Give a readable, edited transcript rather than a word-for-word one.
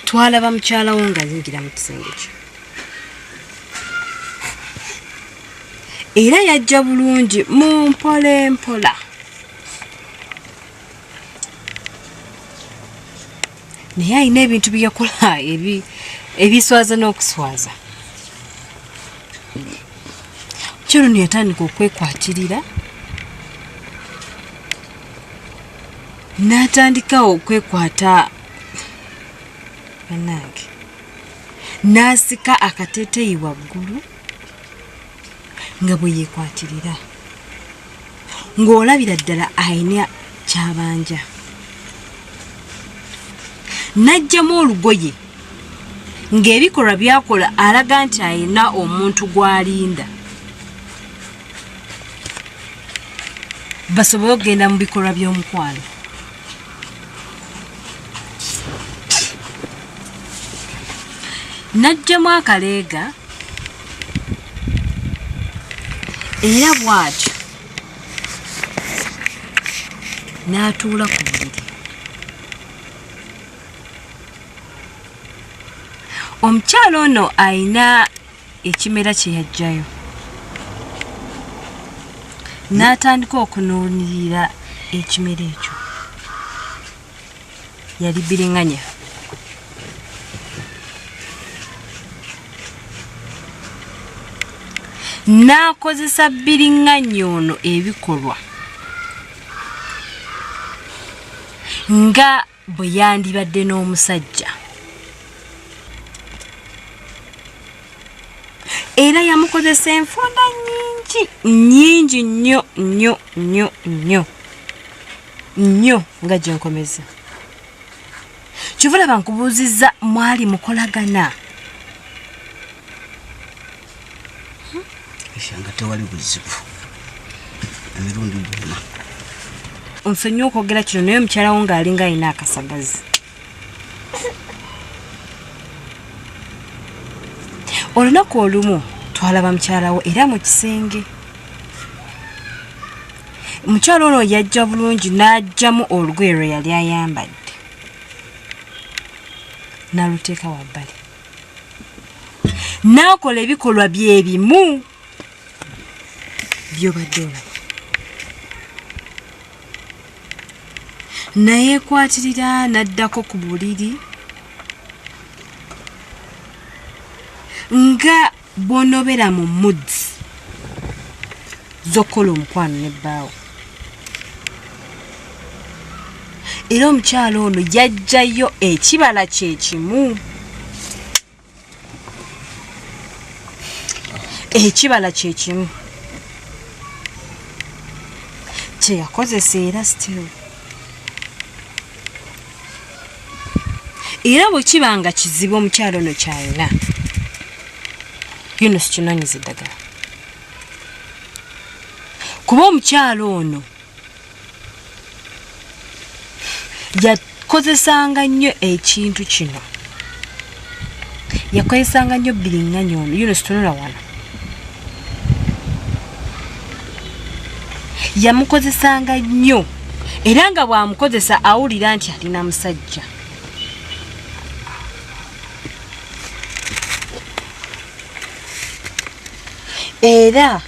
Twalaba mukyala wo ng'ayingira mu kisenge kyo. Era yajja bulungi mu mpola empola. Naye alina ebintu bye yakola ebiswaza n'okuswaza. Omukyala ono yatandika okwekwatirira n'atandika okwekwata bannange n'asika akateeteeyi waggulu nga bwe yeekwatirira ng'olabira ddala alina ky'abanja. N'aggyamu olugoye ng'ebikolwa by'akola alaga nti alina omuntu gw'alinda basobole okugenda mu bikolwa by'omukwano. N'aggyamu akaleega era bw'atyo n'atuula ku buliri. Omukyala ono alina ekimera kye yaggyayo n'atandika okunuunirira ekimera ekyo. Yali bbiringanya. N'akozesa bbiringanya ono ebikolwa nga bwe yandibadde n'omusajja. Era yamukozesa enfunda nnyingi nnyingi nnyo nnyo nnyo nnyo nnyo nga gye nkomeza. Kyova olaba nkubuuzizza mwali mukolagana. Nga tewali buzibu emirundi gyonna. Onsonyiwe okwogera kino naye omukyala wo ng'alinga alina akasagazi. Olunaku olumu twalaba mukyala wo era mu kisenge. Mukyala ono yajja bulungi n'aggyamu olugoye lwe yali ayambadde n'aluteeka wabbali. N'akola ebikolwa bye bimu by'obadde olaba. Nayeekwatirira n'addako ku buliri nga bw'onobeera mu moods z'okukola omukwano ne bbaawo. Era omukyala ono yaggyayo ekibala kye kimu. Ekibala kye kimu kye yakozesa era still. Era bwe kiba nga kizibu omukyala ono ky'alina, Yunus kinoonyeza eddagala. Kuba omukyala ono yakozesanga nnyo ekintu kino. Yakozesanga nnyo bbiringanya ono. Yunus tunula wano. Yamukozesanga nnyo era nga bw'amukozesa awulira nti alina musajja. Era